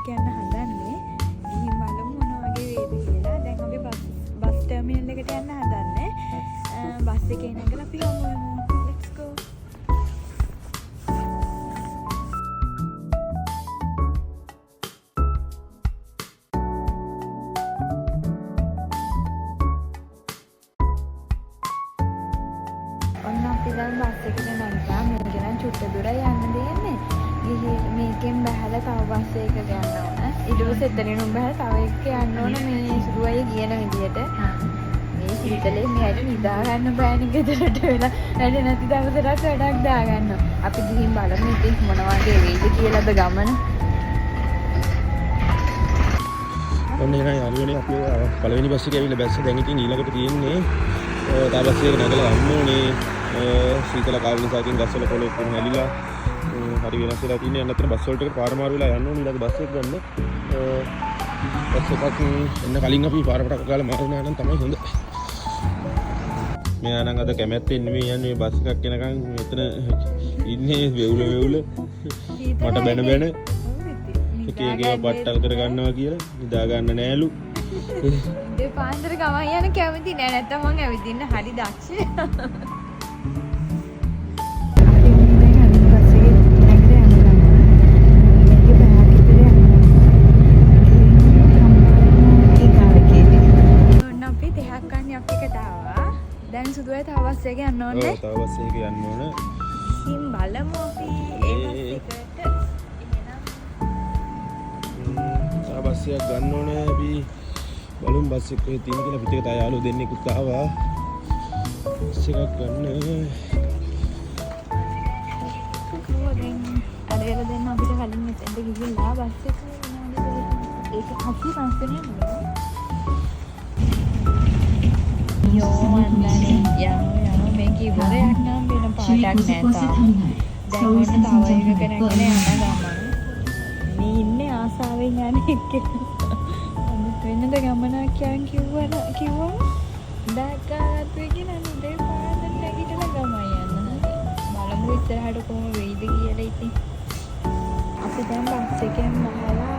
ගමනක් යන්න හදන්නේ. ගිහින් බලමු මොන වගේ වේද කියලා. දැන් අපි බස් බස් ටර්මිනල් එකට යන්න හදන්නේ. බස් එකේ නැගලා අපි හමු වෙමු. Let's go. ඔන්න අපි දැන් බස් එකට නැග්ගා. මේක නම් චුට්ට දුරයි යන්න තියෙන්නේ. ගිහින් මේකෙන් බැහැලා තව බස් එකකට යන්න ඕන. ඊට පස්සේ එතනින් බැහැලා තව එකක යන්න ඕන මේ සුදු අය කියන විදියට. මේ සීතලේ මෙයාට නිදා ගන්න බෑනේ ගෙදරට වෙලා. වැඩ නැති දවසටත් වැඩක් දාගන්න. අපි ගිහින් බලමු ඉතින් මොන වගේ වෙයිද කියලාද ගමන. ඔන්න එහෙනම් යාළුවනේ, අපි පළවෙනි බස් එකේ ඇවිල්ලා බැස්ස. දැන් ඉතින් ඊළඟට තියෙන්නේ තව බස් එකක නැගලා යන්න ඕනේ. සීතල කාලේ නිසා ඉතින් ගස්වල කොළ ඔක්කොම හැලිලා හරි වෙනස් වෙලා තියෙන්නේ. යන්න අතන බස් වලට පාර මාරු වෙලා යන්න ඕනේ ඊළඟ බස් එක ගන්න. බස් එකක් එන්න කලින් අපි පාර පටක් ගාලා මාරු වුණා නම් තමයි හොඳ. මෙයා නම් අද කැමැත්තෙන් නෙමෙයි යන්නේ. මේ බස් එකක් එනකන් මෙතන ඉන්නේ වෙවුල වෙවුල මට බැන බැන එක එක ඒවා බට්ටල් කර ගන්නවා කියලා. නිදා ගන්න නෑලු. උදේ පාන්දර ගමන් යන කැමති නෑ, නැත්තම් මං ඇවිදින්න හරි දක්ෂ. අපි දැන් අනිත් බස් එකේ නැගලා යන ගමන් මේකේ පැයක් විතර යනවා. ඔන්න අපි තෙහක් කන්න යක් එකට ආවා. දැන් සුදුයි තව බස් එකක යන්න ඕනේ. ඔව්, තව බස් එකක යන්න ඕන. ගිහින් බලමු අපි ඒ බස් එකට. එහෙනම් තව බස් එකක් ගන්න ඕනේ. අපි බලමු බස් එක කොහෙද තියෙන්නේ කියලා. අපිත් එක තව යාළුවෝ දෙන්නෙකුත් ආවා. බස් එකක් ගන්න. කිව්වා දැන් අර වෙල දෙන්න අපිට කලින් මෙතෙන්ට ගිහිල්ලා බස් එක විනාඩි දෙකක් ඒක අපි පස්සේ යමු. යෝ මන්දනේ යමු යමු, මේක ඉවරයක් නම් වෙන පාටක් නෑ තාම. දැන් ඔන්න තව එකක නැගලා යන ගමන් මේ ඉන්නේ ආසාවෙන් යන එක්කෙනා. අමුත් වෙනද ගමනක් යන් කිව්වම දැක්කාත් වෙගෙන උදේ පාන්දර නැගිටලා ගමන් යන්න හදනවා. බලමු ඉස්සරහට කොහොම වෙයිද කියලා ඉතින්. අපි දැන් බස් එකෙන් බහලා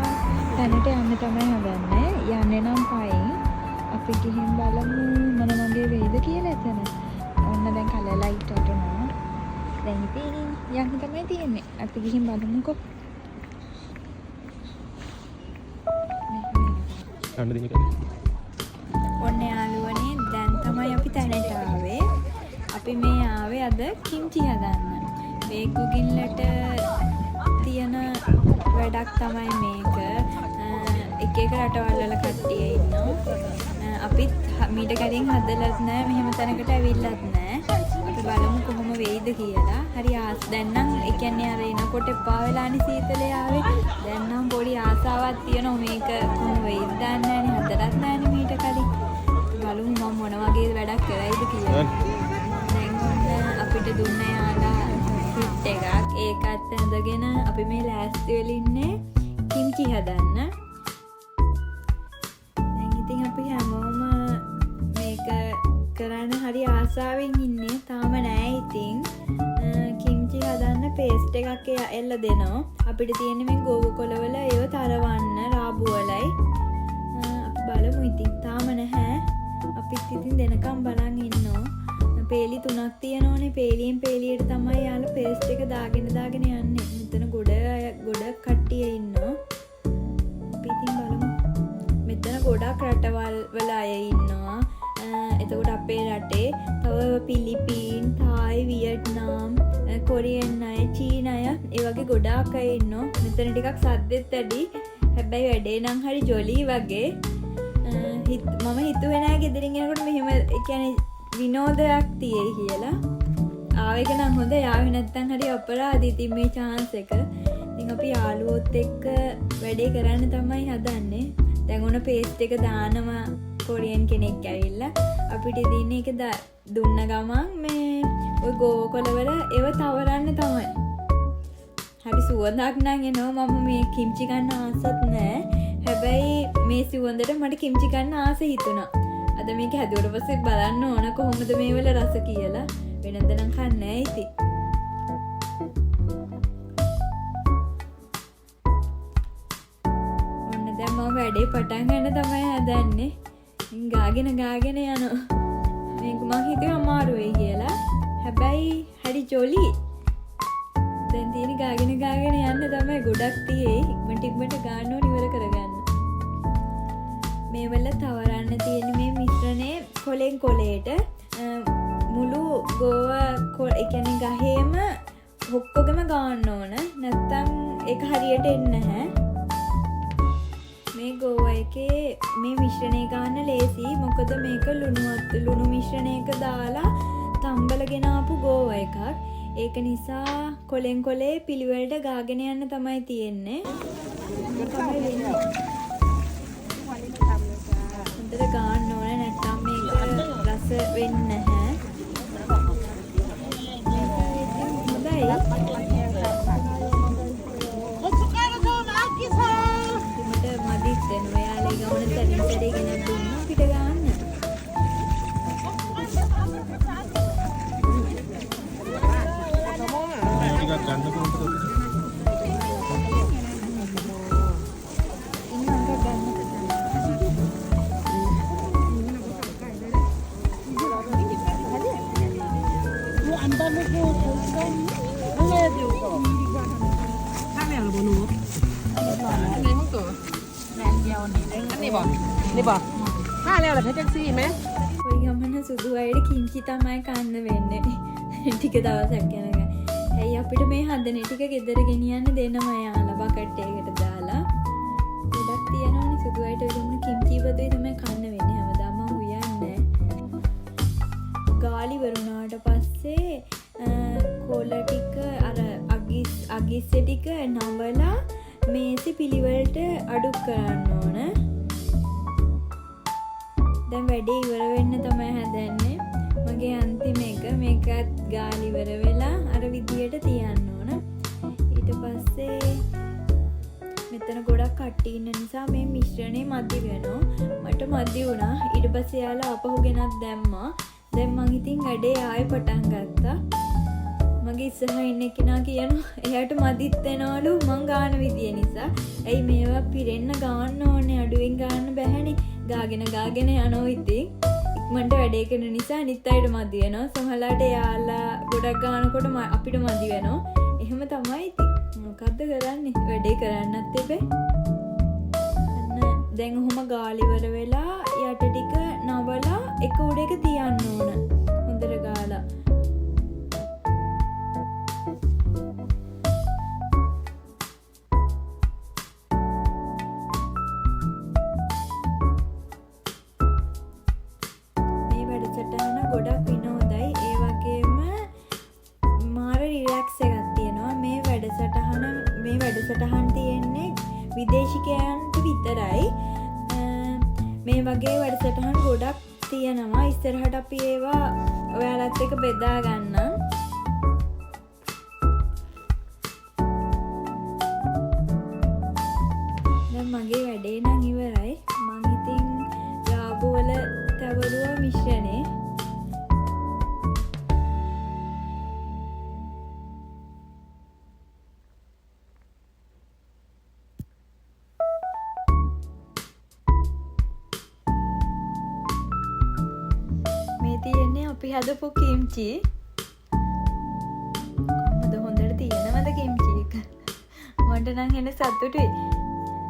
තැනට යන්න තමයි හදන්නේ. යන්නේ නම් පයින්. අපි ගිහින් බලමු මොන වගේ වෙයිද කියලා එතන. ඔන්න දැන් කලර් ලයිට් වටනවා. දැන් ඉතින් යන්න තමයි තියෙන්නේ. අපි ගිහින් බලමුකෝ. යන්න දෙන්න එකයි. ඔන්න යාළුවනේ, දැන් තමයි අපි තැනට ආවේ. අපි මේ ආවේ අද කිම්චි හදන්න. වේකුගින්ලට තියෙන වැඩක් තමයි මේක. එක එක රටවල් වල කට්ටිය ඉන්නවා. අපිත් මීට කලින් හදලත් නෑ, මෙහෙම තැනකට ඇවිල්ලත් නෑ. අපි බලමු කොහොම වෙයිද කියලා. හරි ආස් දැන් නම් ඒ කියන්නේ අර එනකොට එපා වෙලානේ සීතලේ ආවේ. දැන් නම් පොඩි ආසාවක් තියෙනවා මේක කොහොම වෙයිද දන්නේ නෑනේ, හදලත් නෑනේ මීට කලින්. අපි බලමු මම මොන වගේ වැඩක් කරයිද කියලා. දැන් ඔන්න අපිට දුන්න යාලා ෆිට් එකක්. ඒකත් ඇඳගෙන අපි මේ ලෑස්ති වෙලා ඉන්නේ කිම්චි හදන්න. දැන් ඉතින් අපි හැමෝම මේක කරන්න හරි ආසාවෙන් ඉන්නේ. තාම නෑ ඉතින්. කිම්චි හදන්න පේස්ට් එකක් එයා එල්ල දෙනවා. අපිට තියෙන්නේ මේ ගෝව කොළවල ඒව තරවන්න රාබු වලයි. අපි බලමු ඉතින්. තාම නැහැ. අපිත් ඉතින් දෙනකම් බලන් ඉන්නවා. පේලි තුනක් තියෙනෝනේ. පේලියෙන් පේලියට තමයි යාළු පේස්ට් එක දාගෙන දාගෙන යන්නේ. මෙතන ගොඩ අය, ගොඩ කට්ටිය ඉන්නවා. අපි ඉතින් බලමු. මෙතන ගොඩක් රටවල් වල අය ඉන්නවා. එතකොට අපේ රටේ තව පිලිපීන්, තායි, වියට්නාම්, කොරියන් අය, චීන අය, ඒ වගේ ගොඩාක් අය ඉන්නවා. මෙතන ටිකක් සද්දෙත් වැඩි. හැබැයි වැඩේ නම් හරි ජොලි වගේ. මම හිතුවේ නෑ ගෙදරින් එනකොට මෙහෙම, ඒ කියන්නේ විනෝදයක් තියෙයි කියලා. ආව එක නම් හොඳයි, ආවේ නැත්තම් හරි අපරාධ ඉතින් මේ චාන්ස් එක. ඉතින් අපි යාළුවොත් එක්ක වැඩේ කරන්න තමයි හදන්නේ. දැන් ඔන්න පේස්ට් එක දානවා කොරියන් කෙනෙක් ඇවිල්ලා. අපිට ඉතින් ඒක දුන්න ගමන් මේ ඔය ගෝව කොළවල ඒව තවරන්න තමයි. හරි සුවඳක් නම් එනවා. මම මේ කිම්චි ගන්න ආසත් නෑ. හැබැයි මේ සුවඳට මට කිම්චි ගන්න ආස හිතුණා. අද මේක හැදුවට පස්සේ බලන්න ඕන කොහොමද මේවල රස කියලා. වෙනද නම් කන්නේ නෑ ඉතින්. දැන් මම වැඩේ පටන් ගන්න තමයි හදන්නේ. ඉතින් ගාගෙන ගාගෙන යනවා. මේක මං හිතුවේ අමාරු වෙයි කියලා. හැබැයි හරි ජොලි. දැන් තියෙන ගාගෙන ගාගෙන යන්න තමයි ගොඩක් තියෙයි. ඉක්මනට ඉක්මනට ගාන්න ඕන ඉවර කරගන්න. මේවල තවරන්න තියෙන මේ මිශ්‍රණය කොලෙන් කොලේට මුළු ගෝව ඒ කියන්නේ ගහේම ඔක්කොගෙම ගාන්න ඕන. නැත්තම් ඒක හරියට එන්නේ නැහැ. මේ ගෝව එකේ මේ මිශ්‍රණය ගන්න ලේසි. මොකද මේක ලුණු මිශ්‍රණයක දාලා තම්බල ගෙන ආපු ගෝව එකක්. ඒක නිසා කොලෙන් කොලේ පිළිවෙලට ගාගෙන යන්න තමයි තියෙන්නේ. තමයි වෙන්නේ. හොඳට ගාන්න ඕන, නැත්තම් මේක රස වෙන්නේ නැහැ. මේක ඉතින් හොඳයි. අන්තිමට මදිත් වෙනවා. එයාලා ඒ ගමන සැරින් සැරේ ගෙනත් දුන්නා අපිට ගාන්න. ටිකක් ගන්න කොහොමද අපිට? ඉන්න අංකක් ගන්න. อันไหนมึงตัวอันนี้บอกนี่บอกห้าแล้วเหรอเพชรแท็กซี่ไหม ඔය ගමන සුදු අයට කිම්චි තමයි කන්න වෙන්නේ. ටික දවසක් යනකම්. ඇයි අපිට මේ හදන ටික ගෙදර ගෙනියන්න දෙනවා එයාලා බකට් එකකට දාලා. ගොඩක් තියෙනවනේ සුදු අයට ඔය ගමන කිම්චි බදුයි තමයි කන්න වෙන්නේ. හැමදාම මං උයන්නේ. ගාලි වරුණාට පස්සේ කොළ ටික අර අගිස්ස ටික නවලා මේසෙ පිළිවෙලට අඩු කරන්න ඕන. දැන් වැඩේ ඉවර වෙන්න තමයි හදන්නේ. මගේ අන්තිම එක. මේකත් ගාලි ඉවර වෙලා අර විදියට තියන්න ඕන. ඊට පස්සේ මෙතන ගොඩක් කට්ටිය ඉන්න නිසා මේ මිශ්‍රණය මදි වෙනවා. මට මදි වුණා. ඊට පස්සේ එයාලා ආපහු ගෙනත් දැම්මා. දැන් මං ඉතින් වැඩේ ආයෙ පටන් ගත්තා. මගේ ඉස්සරහා ඉන්න කෙනා කියනවා එයාට මදිත් වෙනවලු මං ගාන විදිය නිසා. ඇයි මේවා පිරෙන්න ගාන්න ඕනේ, අඩුවෙන් ගාන්න බැහැනේ. ගාගෙන ගාගෙන යනවා ඉතින්. ඉක්මනට වැඩේ කරන නිසා අනිත් අයට මදි වෙනවා. සමහරලාට එයාලා ගොඩක් ගානකොට අපිට මදි වෙනවා. එහෙම තමයි ඉතින්. මොකද්ද කරන්නේ? වැඩේ කරන්නත් එපේ. අන්න දැන් ඔහොම ගාලිවර වෙලා යට ටික නවලා එක උඩ එක තියන්න ඕන. හොඳට ගාලා. මේ වැඩසටහන ගොඩක් විනෝදයි. ඒ වගේම මාර රිලැක්ස් එකක් තියෙනවා. මේ වැඩසටහන් තියෙන්නේ විදේශිකයන්ට විතරයි. මේ වගේ වැඩසටහන් ගොඩක් තියෙනවා. ඉස්සරහට අපි ඒවා ඔයාලත් එක්ක බෙදා ගන්නම්. දැන් මගේ වැඩේ නම් ඉවරයි. මං ඉතින් ගාබු වල තවරුවා මිශ්‍රණේ. මේ තියෙන්නේ අපි හදපු කිම්චි. කොහොමද හොඳට තියෙනවද කිම්චි එක? මට නම් එන සතුටුයි.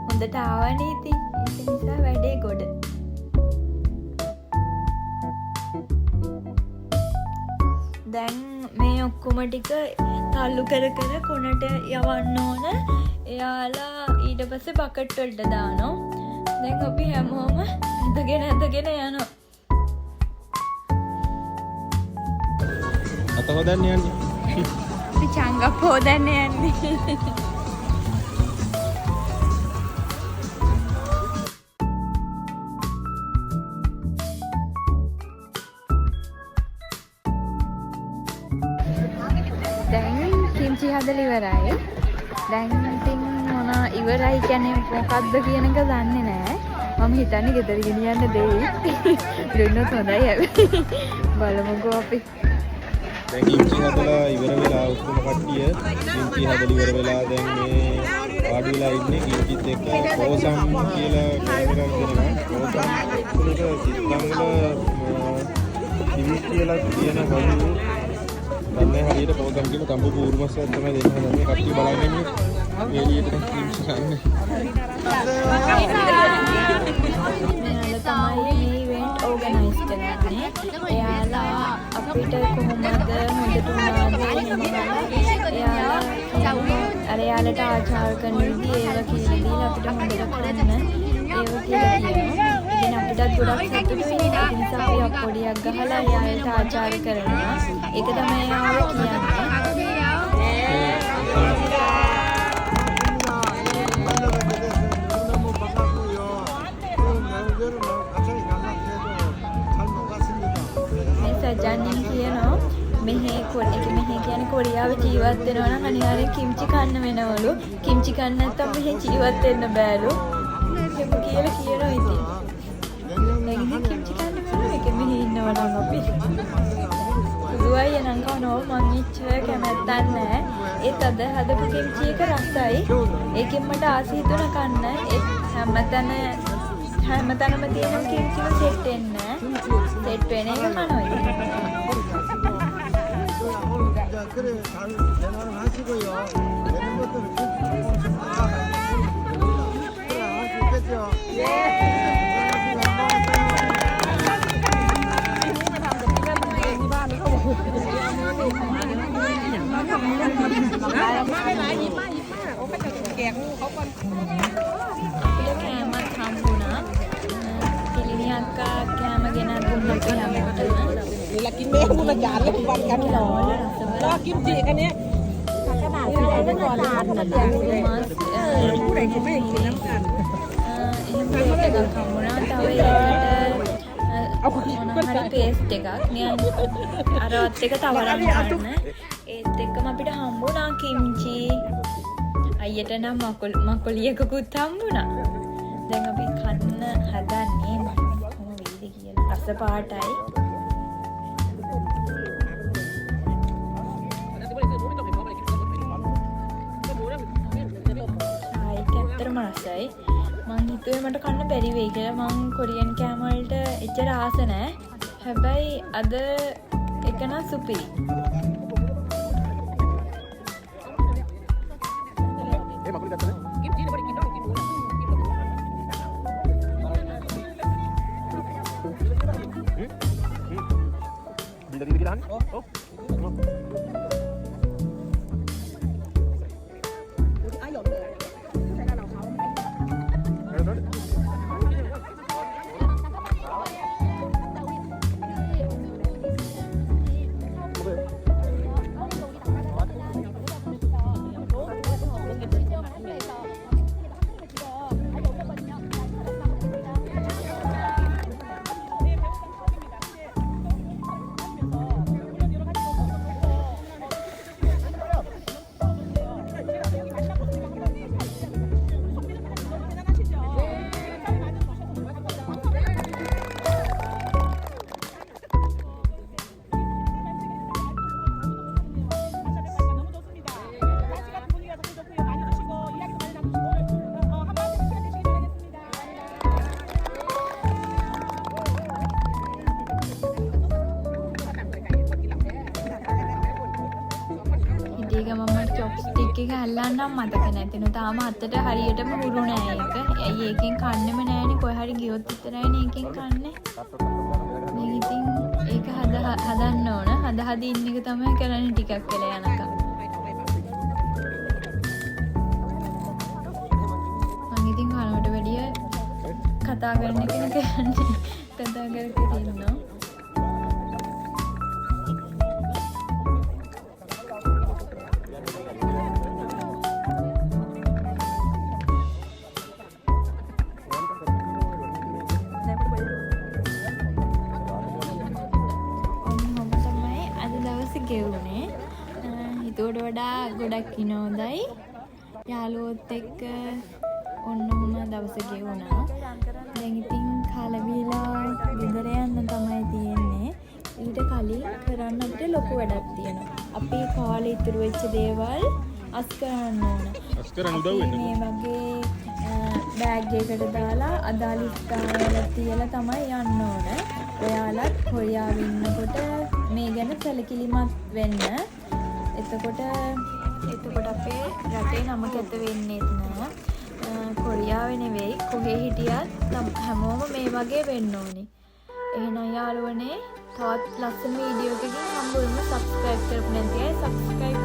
හොඳට ආවනේ ඉතින්. ඒක නිසා වැඩේ ගොඩ. දැන් මේ ඔක්කොම ටික තල්ලු කර කර කොනට යවන්න ඕන. එයාලා ඊට පස්සේ බකට් වලට දානවා. දැන් අපි හැමෝම ඇදගෙන ඇදගෙන යනවා. අත හොදන්න යන්නේ. අපි චංගප් හොදන්න යන්නේ. දැන් කිම්චි හදලා ඉවරයි. දැන් ඉතින් මොන ඉවරයි කියන්නේ මොකද්ද කියන එක දන්නේ නෑ. මම හිතන්නේ ගෙදර ගෙනියන්න දෙයි. දුන්නොත් හොඳයි හැබැයි. බලමුකෝ අපි. දැන් කිම්චි හදලා ඉවර වෙලා ඔක්කොම කට්ටිය කිම්චි හදලා ඉවර වෙලා දැන් මේ වාඩි වෙලා ඉන්නේ කිම්චිත් එක්ක පෝසම් කියලා කෑම එකක් දෙනවා. පෝසම් එක සිත්තම් වල කිවි කියලා කියන වලු දන්නේ හරියට පෝසම් කියන තඹු ඌරු මස් එකක් තමයි දෙන්න හදන්නේ. කට්ටිය බලන් ඉන්නේ මේ එළියට කිම්චි කන්නේ. මෙයාලා තමයි මේ ඉවෙන්ට් ඕගනයිස් කරන්නේ. එයාලා අපිට කොහොමද හොඳට උනාද එහෙම බලලා එයාලා කියනවා අර එයාලට ආචාර කරන විදි ඒව කියලා දීලා අපිට හොඳට කන්න ඒව කියලා කියනවා. ඉතින් අපිටත් ගොඩක් සතුටුයි. ඒ නිසා අපි අප්පොඩියක් ගහලා එයාලට ආචාර කරනවා. ඒක තමයි එයාලා කියන්නේ. 너무 반갑고요. 나름대로 같이 연락해도 잘 먹었습니다. මේ සජාන්යෙන් කියනවා මෙහෙ එක මෙහෙ කියන්නේ කොරියාවේ ජීවත් වෙනවා නම් අනිවාර්යෙන් කිම්චි කන්න වෙනවලු. කිම්චි කන්න නැත්තම් මෙහෙ ජීවත් වෙන්න බෑලු. එහෙම කියලා කියනවා ඉතින්. දැන් ඉතින් කිම්චි කන්න වෙනවා ඒක මෙහෙ ඉන්නවා නම් අපි. සුදු අයියා නම් කනවා මං එච්චර කැමැත්තක් නෑ. ඒත් අද හදපු කිම්චි එක රසයි. ඒකෙන් මට ආස හිතුණා කන්න. ඒත් හැමතැනම තියෙන කිම්චිම සෙට් වෙන්නේ නෑ. සෙට් වෙන එක කනවා ඉතින්. 오늘 이제 그래 잘 대화를 하시고요. 되는 것들은 조금씩 맞춰가지고 그래 할 수 있겠죠? 예. มาไม่หลายยิ้มมายิ้มมาโอ้ก็จะแกงเขาก่อน අපිට කෑමත් හම්බුණා. පිළිණි අක්කා කෑම ගෙනත් දුන්නා අපි හැමෝටම. นี่ละกินเมนูละจานเลยปันกันหรอรอกิมจิกันเนี้ยขนาดที่เราไม่ก่อนเลยขนาดเลย මස් ผู้ใดกินไม่กินน้ำกัน එහෙම ප්ලේට් එකක් හම්බුණා. තව ඒකට මොනවා හරි පේස්ට් එකක් නිකන් අරවත් එක තවරන් ගන්න. ඒත් එක්කම අපිට හම්බුණා කිම්චි. අයියට නම් මකොලියකකුත් හම්බුණා. දැන් අපි කන්න හදන්නේ බලමු කොහොම වෙයිද කියලා. රස පාටයි. ඒක ඇත්තටම රසයි. මං හිතුවේ මට කන්න බැරි වෙයි කියලා. මං කොරියන් කෑම වලට එච්චර ආස නෑ. හැබැයි අද එක නම් සුපිරි. ඒ මකුළු ගත්තද? กิมจิไม่ได้กินน้องกินหมูกินหมู බිල්ල දීද කියලා අහන්නේ? ඔව්. හිටිය ගමන් මට චොප්ස්ටික් එක අල්ලන්න නම් මතක නැතිනු. තාම අතට හරියටම හුරු නෑ ඒක. ඇයි ඒකෙන් කන්නෙම නෑනේ. කොහේ හරි ගියොත් විතරයිනේ ඒකෙන් කන්නේ. දැන් ඉතින් ඒක හදන්න ඕන. හද හද ඉන්න එක තමයි කරන්නේ ටිකක් වෙලා යනකම්. මං ඉතින් කනවට වැඩිය කතා කරන එකනේ කරන්නේ. කතා කර කර ඉන්නවා. ඔන්න ඔහොම තමයි අද දවසේ ගෙවුනේ. හිතුවට වඩා ගොඩක් විනෝදයි. යාළුවොත් එක්ක ඔන්න ඔහොම දවස ගෙවුණා. දැන් ඉතින් කාලා බීලා ගෙදර යන්න තමයි තියෙන්නේ. ඊට කලින් කරන්න අපිට ලොකු වැඩක් තියෙනවා. අපි කාලේ ඉතුරු වෙච්ච දේවල් අස් කරන්න ඕන. අස් කරන්න උදව් අපි වෙන්නකෝ. මේ වගේ බෑග් එකකට දාලා අදාළ ස්ථානවල තියලා තමයි යන්න ඕන. ඔයාලත් කොරියාවේ ඉන්නකොට මේ ගැන සැලකිලිමත් වෙන්න. එතකොට එතකොට අපේ රටේ නම කැත වෙන්නෙත් නෑ. කොරියාවේ නෙවෙයි, කොහේ හිටියත් හැමෝම මේ වගේ වෙන්න ඕනි. එහෙනම් යාළුවනේ, තවත් ලස්සන වීඩියෝ එකකින් හම්බ වෙමු. සබ්ස්ක්‍රයිබ් කරපු නැති අය සබ්ස්ක්‍රයිබ්